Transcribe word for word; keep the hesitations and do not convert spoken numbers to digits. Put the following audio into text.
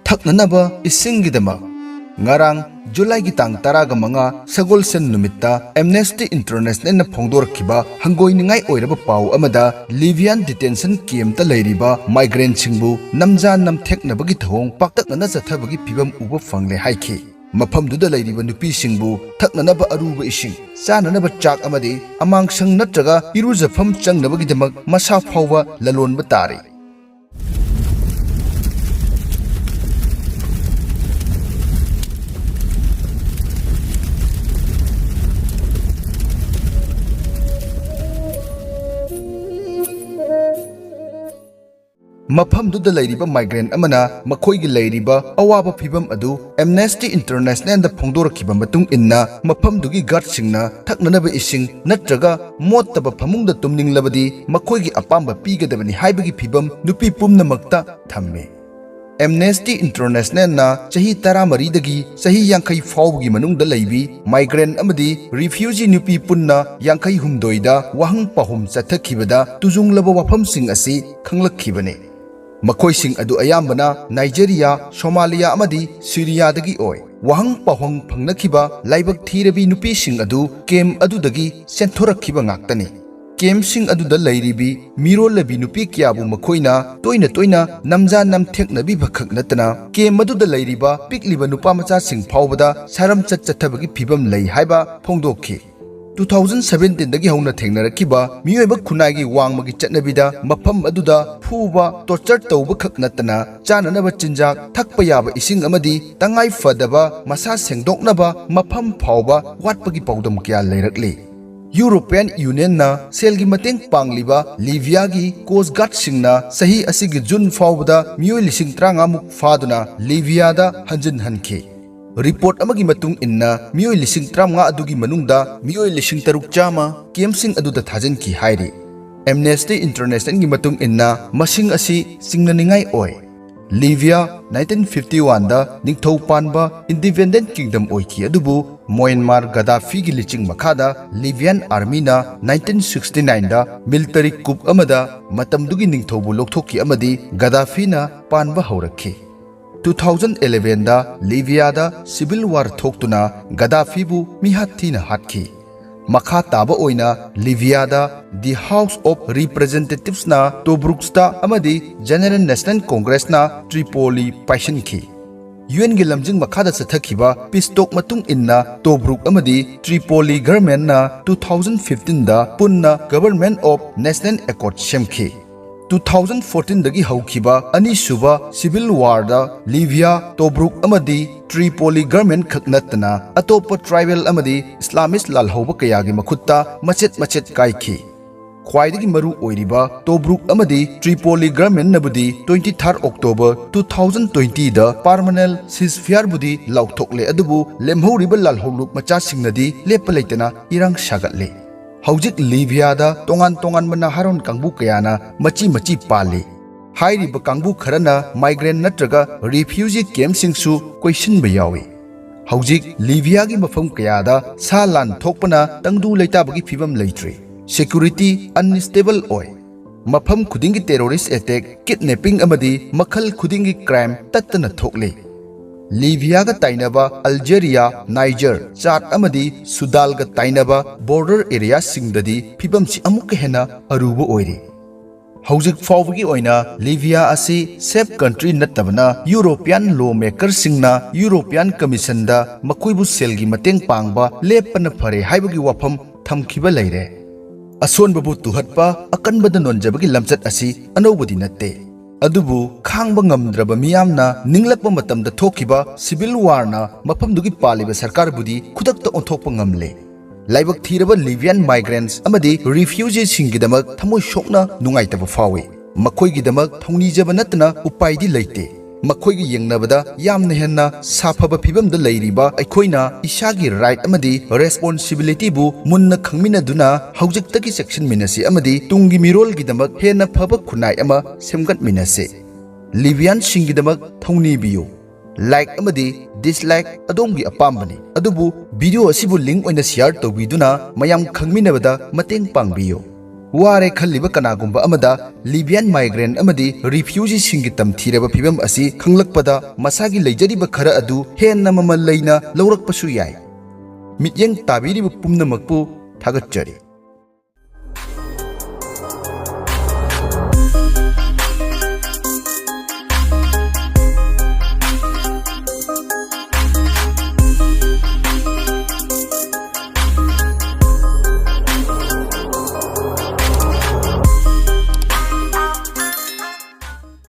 ꯊꯛꯅꯅꯕ ꯏꯁꯤꯡꯒꯤꯗꯃꯛ꯫ ꯉꯔꯥꯡ ꯖꯨꯂꯥꯏꯒꯤ ꯇꯥꯡ ꯇꯔꯥꯒ ꯃꯉꯥ ꯁꯒꯣꯜꯁꯦꯟ ꯅꯨꯃꯤꯠꯇ Amnesty Internationalꯅ ꯐꯣꯡꯗꯣꯔꯛꯈꯤꯕ ꯍꯪꯒꯣꯏꯅꯤꯡꯉꯥꯏ ꯑꯣꯏꯔꯕ ꯄꯥꯎ ꯑꯃꯗ Libyan detention campꯇ ꯂꯩꯔꯤꯕ migrantꯁꯤꯡꯕꯨ ꯅꯝꯖꯥ ꯅꯝꯊꯦꯛꯅꯕꯒꯤ ꯊꯧꯑꯣꯡ ꯄꯥꯛꯇꯛꯅꯅ ꯆꯠꯊꯕꯒꯤ ꯐꯤꯚꯝ ꯎꯕ ꯐꯪꯂꯦ ꯍꯥꯏꯈꯤ꯫ ꯃꯐꯝꯗꯨꯗ ꯂꯩꯔꯤꯕ ꯅꯨꯄꯤꯁꯤꯡꯕꯨ ꯊꯛꯅꯅꯕ ꯑꯔꯨꯕ ꯏꯁꯤꯡ, ꯆꯥꯅꯅꯕ ꯆꯥꯛ ꯑꯃꯗꯤ ꯑꯃꯥꯡꯁꯪ ꯅꯠꯇ꯭ꯔꯒ ꯏꯔꯨꯖꯐꯝ ꯆꯪꯅꯕꯒꯤꯗꯃꯛ ꯃꯁꯥ ꯐꯥꯎꯕ ꯂꯂꯣꯟꯕ ꯇꯥꯔꯤ꯫ ꯃꯐꯝꯗꯨꯗ ꯂꯩꯔꯤꯕ migrant ꯑꯃꯅ ꯃꯈꯣꯏꯒꯤ ꯂꯩꯔꯤꯕ ꯑꯋꯥꯕ ꯐꯤꯚꯝ ꯑꯗꯨ Amnesty Internationalꯗ ꯐꯣꯡꯗꯣꯔꯛꯈꯤꯕ ꯃꯇꯨꯡ ꯏꯟꯅ, ꯃꯐꯝꯗꯨꯒꯤ guardꯁꯤꯡꯅ ꯊꯛꯅꯅꯕ ꯏꯁꯤꯡ ꯅꯠꯇ꯭ꯔꯒ ꯃꯣꯠꯇꯕ ꯐꯃꯨꯡꯗ ꯇꯨꯝꯅꯤꯡꯂꯕꯗꯤ ꯃꯈꯣꯏꯒꯤ ꯑꯄꯥꯝꯕ ꯄꯤꯒꯗꯕꯅꯤ ꯍꯥꯏꯕꯒꯤ ꯐꯤꯚꯝ ꯅꯨꯄꯤ ꯄꯨꯝꯅꯃꯛꯇ ꯊꯝꯃꯤ꯫ Amnesty Internationalꯅ ꯆꯍꯤ ꯇꯔꯥꯃꯔꯤꯗꯒꯤ ꯆꯍꯤ ꯌꯥꯡꯈꯩ ꯐꯥꯎꯕꯒꯤ ꯃꯅꯨꯡꯗ ꯂꯩꯕꯤ migrant ꯑꯃꯗꯤ refugee ꯅꯨꯄꯤ ꯄꯨꯟꯅ ꯌꯥꯡꯈꯩ ꯍꯨꯝꯗꯣꯏꯗ ꯋꯥꯍꯪ ꯄꯥꯎꯍꯨꯝ ꯆꯠꯊꯈꯤꯕꯗ ꯇꯨꯖꯨꯡꯂꯕ ꯋꯥꯐꯝꯁꯤꯡ ꯑꯁꯤ ꯈꯪꯂꯛꯈꯤꯕꯅꯤ꯫ ꯃꯈꯣꯏꯁꯤꯡ ꯑꯗꯨ ꯑꯌꯥꯝꯕꯅ ꯅꯥꯏꯖꯦꯔꯤꯌꯥ, ꯁꯣꯃꯥꯂꯤꯌꯥ ꯑꯃꯗꯤ ꯁꯤꯔꯤꯌꯥꯗꯒꯤ ꯑꯣꯏ꯫ ꯋꯥꯍꯪ ꯄꯥꯎꯍꯪ ꯐꯪꯅꯈꯤꯕ ꯂꯥꯏꯕꯛ ꯊꯤꯔꯕꯤ ꯅꯨꯄꯤꯁꯤꯡ ꯑꯗꯨ camp ꯑꯗꯨꯗꯒꯤ ꯆꯦꯟꯊꯣꯔꯛꯈꯤꯕ ꯉꯥꯛꯇꯅꯤ꯫ Campꯁꯤꯡ ꯑꯗꯨꯗ ꯂꯩꯔꯤꯕꯤ ꯃꯤꯔꯣꯜꯂꯕꯤ ꯅꯨꯄꯤ ꯀꯌꯥꯕꯨ ꯃꯈꯣꯏꯅ ꯇꯣꯏꯅ ꯇꯣꯏꯅ ꯅꯝꯖꯥ ꯅꯝꯊꯦꯛꯅꯕꯤꯕ ꯈꯛ ꯅꯠꯇꯅ, camp ꯑꯗꯨꯗ ꯂꯩꯔꯤꯕ ꯄꯤꯛꯂꯤꯕ ꯅꯨꯄꯥ ꯃꯆꯥꯁꯤꯡ ꯐꯥꯎꯕꯗ ꯁꯥꯔꯝꯆꯠ ꯆꯠꯊꯕꯒꯤ ꯐꯤꯚꯝ ꯂꯩ ꯍꯥꯏꯕ ꯐꯣꯡꯗꯣꯛꯈꯤ꯫ Two thousand seventeenꯗꯒꯤ ꯍꯧꯅ ꯊꯦꯡꯅꯔꯛꯈꯤꯕ ꯃꯤꯑꯣꯏꯕ ꯈꯨꯟꯅꯥꯏꯒꯤ ꯋꯥꯡꯃꯒꯤ ꯆꯠꯅꯕꯤꯗ ꯃꯐꯝ ꯑꯗꯨꯗ ꯐꯨꯕ, torture ꯇꯧꯕ ꯈꯛ ꯅꯠꯇꯅ, ꯆꯥꯅꯅꯕ ꯆꯤꯟꯖꯥꯛ, ꯊꯛꯄ ꯌꯥꯕ ꯏꯁꯤꯡ ꯑꯃꯗꯤ ꯇꯉꯥꯏ ꯐꯗꯕ ꯃꯁꯥ ꯁꯦꯡꯗꯣꯛꯅꯕ ꯃꯐꯝ ꯐꯥꯎꯕ ꯋꯥꯠꯄꯒꯤ ꯄꯥꯎꯗꯝ ꯀꯌꯥ ꯂꯩꯔꯛꯂꯤ꯫ European Unionꯅ ꯁꯦꯜꯒꯤ ꯃꯇꯦꯡ ꯄꯥꯡꯂꯤꯕ ꯂꯤꯕꯤꯌꯥꯒꯤ Coast Guardꯁꯤꯡꯅ ꯆꯍꯤ ꯑꯁꯤꯒꯤ ꯖꯨꯟ ꯐꯥꯎꯕꯗ ꯃꯤꯑꯣꯏ ꯂꯤꯁꯤꯡ ꯇꯔꯥꯃꯉꯥꯃꯨꯛ ꯐꯥꯗꯨꯅ ꯂꯤꯕꯤꯌꯥꯗ ꯍꯟꯖꯤꯟꯍꯟꯈꯤ꯫ Report ꯑꯃꯒꯤ ꯃꯇꯨꯡ ꯏꯟꯅ, ꯃꯤꯑꯣꯏ ꯂꯤꯁꯤꯡ ꯇꯔꯥꯃꯉꯥ ꯑꯗꯨꯒꯤ ꯃꯅꯨꯡꯗ ꯃꯤꯑꯣꯏ ꯂꯤꯁꯤꯡ ꯇꯔꯨꯛ ꯆꯥꯝꯃ campꯁꯤꯡ ꯑꯗꯨꯗ ꯊꯥꯖꯤꯟꯈꯤ ꯍꯥꯏꯔꯤ꯫ Amnesty Internationalꯒꯤ ꯃꯇꯨꯡ ꯏꯟꯅ, ꯃꯁꯤꯡ ꯑꯁꯤ ꯆꯤꯡꯅꯅꯤꯡꯉꯥꯏ ꯑꯣꯏ꯫ ꯂꯤꯕꯤꯌꯥ nineteen fifty oneꯗ ꯅꯤꯡꯊꯧ ꯄꯥꯟꯕ independent kingdom ꯑꯣꯏꯈꯤ, ꯑꯗꯨꯕꯨ ꯃ꯭ꯌꯥꯟꯃꯥꯔ ꯒꯗꯥꯐꯤꯒꯤ ꯂꯤꯆꯤꯡ ꯃꯈꯥꯗ Libyan armyꯅ nineteen sixty nineꯗ military coup ꯑꯃꯗ ꯃꯇꯝꯗꯨꯒꯤ ꯅꯤꯡꯊꯧꯕꯨ ꯂꯧꯊꯣꯛꯈꯤ ꯑꯃꯗꯤ ꯒꯗꯥꯐꯤꯅ ꯄꯥꯟꯕ ꯍꯧꯔꯛꯈꯤ꯫ ꯇꯨ ꯊꯥꯎꯖꯟ ꯑꯦꯂꯦꯚꯦꯟꯗ ꯂꯤꯕꯤꯌꯥꯗ civil war ꯊꯣꯛꯇꯨꯅ ꯒꯗꯥꯐꯤꯕꯨ ꯃꯤꯍꯥꯠ ꯊꯤꯅ ꯍꯥꯠꯈꯤ꯫ ꯃꯈꯥ ꯇꯥꯕ ꯑꯣꯏꯅ ꯂꯤꯕꯤꯌꯥꯗ the House of Representatives ꯅ ꯇꯣꯕ꯭ꯔꯨꯛꯁꯇ ꯑꯃꯗꯤ General National Congress ꯅ ꯇ꯭ꯔꯤꯄꯣꯂꯤ ꯄꯥꯏꯁꯤꯟꯈꯤ꯫ ꯌꯨ ꯑꯦꯟꯒꯤ ꯂꯝꯖꯤꯡ ꯃꯈꯥꯗ ꯆꯠꯊꯈꯤꯕ peace talk ꯃꯇꯨꯡ ꯏꯟꯅ ꯇꯣꯕ꯭ꯔꯨꯛ ꯑꯃꯗꯤ ꯇ꯭ꯔꯤꯄꯣꯂꯤ government ꯅ ꯇꯨ ꯊꯥꯎꯖꯟ ꯐꯤꯐꯇꯤꯟꯗ ꯄꯨꯟꯅ Government of National Accord ꯁꯦꯝꯈꯤ꯫ ꯇꯨ ꯊꯥꯎꯖꯟ ꯐꯣꯔꯇꯤꯟꯗꯒꯤ ꯍꯧꯈꯤꯕ ꯑꯅꯤꯁꯨꯕ civil war ꯗ ꯂꯤꯕꯤꯌꯥ, ꯇꯣꯕ꯭ꯔꯨꯛ ꯑꯃꯗꯤ ꯇ꯭ꯔꯤꯄꯣꯂꯤ government ꯈꯛ ꯅꯠꯇꯅ ꯑꯇꯣꯞꯄ tribal ꯑꯃꯗꯤ Islamist ꯂꯥꯜꯍꯧꯕ ꯀꯌꯥꯒꯤ ꯃꯈꯨꯠꯇ ꯃꯆꯦꯠ ꯃꯆꯦꯠ ꯀꯥꯏꯈꯤ꯫ ꯈ꯭ꯋꯥꯏꯗꯒꯤ ꯃꯔꯨ ꯑꯣꯏꯔꯤꯕ ꯇꯣꯕ꯭ꯔꯨꯛ ꯑꯃꯗꯤ ꯇ꯭ꯔꯤꯄꯣꯂꯤ government ꯅꯕꯨꯗꯤ twenty third October two thousand twenty ꯗ permanent ceasefire ꯕꯨꯗꯤ ꯂꯥꯎꯊꯣꯛꯂꯦ, ꯑꯗꯨꯕꯨ ꯂꯦꯝꯍꯧꯔꯤꯕ ꯂꯥꯜꯍꯧꯂꯨꯞ ꯃꯆꯥꯁꯤꯡꯅꯗꯤ ꯂꯦꯞꯄ ꯂꯩꯇꯅ ꯏꯔꯥꯡ ꯁꯥꯒꯠꯂꯤ꯫ ꯍꯧꯖꯤꯛ ꯂꯤꯕꯤꯌꯥꯗ ꯇꯣꯉꯥꯟ ꯇꯣꯉꯥꯟꯕ ꯅꯍꯥꯔꯣꯟ ꯀꯥꯡꯕꯨ ꯀꯌꯥꯅ ꯃꯆꯤ ꯃꯆꯤ ꯄꯥꯜꯂꯤ꯫ ꯍꯥꯏꯔꯤꯕ ꯀꯥꯡꯕꯨ ꯈꯔꯅ migrant ꯅꯠꯇ꯭ꯔꯒ refugee camp ꯁꯤꯡꯁꯨ ꯀꯣꯏꯁꯤꯟꯕ ꯌꯥꯎꯏ꯫ ꯍꯧꯖꯤꯛ ꯂꯤꯕꯤꯌꯥꯒꯤ ꯃꯐꯝ ꯀꯌꯥꯗ ꯁꯥ ꯂꯥꯟ ꯊꯣꯛꯄꯅ ꯇꯪꯗꯨ ꯂꯩꯇꯥꯕꯒꯤ ꯐꯤꯕꯝ ꯂꯩꯇ꯭ꯔꯦ꯫ Security unstable ꯑꯣꯏ꯫ ꯃꯐꯝ ꯈꯨꯗꯤꯡꯒꯤ terrorist attack, kidnapping ꯑꯃꯗꯤ ꯃꯈꯜ ꯈꯨꯗꯤꯡꯒꯤ crime ꯇꯠꯇꯅ ꯊꯣꯛꯂꯤ꯫ ꯂꯤꯕꯤꯌꯥꯒ ꯇꯥꯏꯅꯕ ꯑꯜꯖꯦꯔꯤꯌꯥ, ꯅꯥꯏꯖꯔ, ꯆꯥꯗ ꯑꯃꯗꯤ ꯁꯨꯗꯥꯜꯒ ꯇꯥꯏꯅꯕ border area ꯁꯤꯡꯗꯗꯤ ꯐꯤꯕꯝꯁꯤ ꯑꯃꯨꯛꯀ ꯍꯦꯟꯅ ꯑꯔꯨꯕ ꯑꯣꯏꯔꯤ꯫ ꯍꯧꯖꯤꯛ ꯐꯥꯎꯕꯒꯤ ꯑꯣꯏꯅ ꯂꯤꯕꯤꯌꯥ ꯑꯁꯤ safe country ꯅꯠꯇꯕꯅ European law maker ꯁꯤꯡꯅ European Commission ꯗ ꯃꯈꯣꯏꯕꯨ ꯁꯦꯜꯒꯤ ꯃꯇꯦꯡ ꯄꯥꯡꯕ ꯂꯦꯞꯄꯅ ꯐꯔꯦ ꯍꯥꯏꯕꯒꯤ ꯋꯥꯐꯝ ꯊꯝꯈꯤꯕ ꯂꯩꯔꯦ꯫ ꯑꯁꯣꯟꯕꯕꯨ ꯇꯨꯍꯠꯄ, ꯑꯀꯟꯕꯗ ꯅꯣꯟꯖꯕꯒꯤ ꯂꯝꯆꯠ ꯑꯁꯤ ꯑꯅꯧꯕꯗꯤ ꯅꯠꯇꯦ꯫ ꯑꯗꯨꯕꯨ ꯈꯥꯡꯕ ꯉꯝꯗ꯭ꯔꯕ ꯃꯤꯌꯥꯝꯅ ꯅꯤꯡꯂꯛꯄ ꯃꯇꯝꯗ ꯊꯣꯛꯈꯤꯕ civil war ꯅ ꯃꯐꯝꯗꯨꯒꯤ ꯄꯥꯜꯂꯤꯕ ꯁꯔꯀꯥꯔꯕꯨꯗꯤ ꯈꯨꯗꯛꯇ ꯑꯣꯟꯊꯣꯛꯄ ꯉꯝꯂꯦ꯫ ꯂꯥꯏꯕꯛ ꯊꯤꯔꯕ Libyan migrants ꯑꯃꯗꯤ refugee ꯁꯤꯡꯒꯤꯗꯃꯛ ꯊꯃꯣꯏ ꯁꯣꯛꯅ ꯅꯨꯡꯉꯥꯏꯇꯕ ꯐꯥꯎꯏ꯫ ꯃꯈꯣꯏꯒꯤꯗꯃꯛ ꯊꯧꯅꯤꯖꯕ ꯅꯠꯇꯅ ꯎꯄꯥꯏꯗꯤ ꯂꯩꯇꯦ꯫ ꯃꯈꯣꯏꯒ ꯌꯦꯡꯅꯕꯗ ꯌꯥꯝꯅ ꯍꯦꯟꯅ ꯁꯥꯐꯕ ꯐꯤꯕꯝꯗ ꯂꯩꯔꯤꯕ ꯑꯩꯈꯣꯏꯅ ꯏꯁꯥꯒꯤ right ꯑꯃꯗꯤ responsibility ꯕꯨ ꯃꯨꯟꯅ ꯈꯪꯃꯤꯟꯅꯗꯨꯅ ꯍꯧꯖꯤꯛꯇꯒꯤ ꯆꯦꯛꯁꯤꯟꯃꯤꯟꯅꯁꯤ ꯑꯃꯗꯤ ꯇꯨꯡꯒꯤ ꯃꯤꯔꯣꯜꯒꯤꯗꯃꯛ ꯍꯦꯟꯅ ꯐꯕ ꯈꯨꯟꯅꯥꯏ ꯑꯃ ꯁꯦꯝꯒꯠꯃꯤꯟꯅꯁꯤ꯫ Libyan ꯁꯤꯡꯒꯤꯗꯃꯛ ꯊꯧꯅꯤꯕꯤꯌꯨ꯫ Like ꯑꯃꯗꯤ dislike ꯑꯗꯣꯝꯒꯤ ꯑꯄꯥꯝꯕꯅꯤ, ꯑꯗꯨꯕꯨ video ꯑꯁꯤꯕꯨ link ꯑꯣꯏꯅ share ꯇꯧꯕꯤꯗꯨꯅ ꯃꯌꯥꯝ ꯈꯪꯃꯤꯟꯅꯕꯗ ꯃꯇꯦꯡ ꯄꯥꯡꯕꯤꯌꯨ꯫ ꯋꯥꯔꯦ ꯈꯜꯂꯤꯕ ꯀꯅꯥꯒꯨꯝꯕ ꯑꯃꯗ Libyan migrant ꯑꯃꯗꯤ refugeeꯁꯤꯡꯒꯤ ꯇꯝꯊꯤꯔꯕ ꯐꯤꯚꯝ ꯑꯁꯤ ꯈꯪꯂꯛꯄꯗ ꯃꯁꯥꯒꯤ ꯂꯩꯖꯔꯤꯕ ꯈꯔ ꯑꯗꯨ ꯍꯦꯟꯅ ꯃꯃꯜ ꯂꯩꯅ ꯂꯧꯔꯛꯄꯁꯨ ꯌꯥꯏ꯫ ꯃꯤꯠꯌꯦꯡ ꯇꯥꯕꯤꯔꯤꯕ ꯄꯨꯝꯅꯃꯛꯄꯨ ꯊꯥꯒꯠꯆꯔꯤ꯫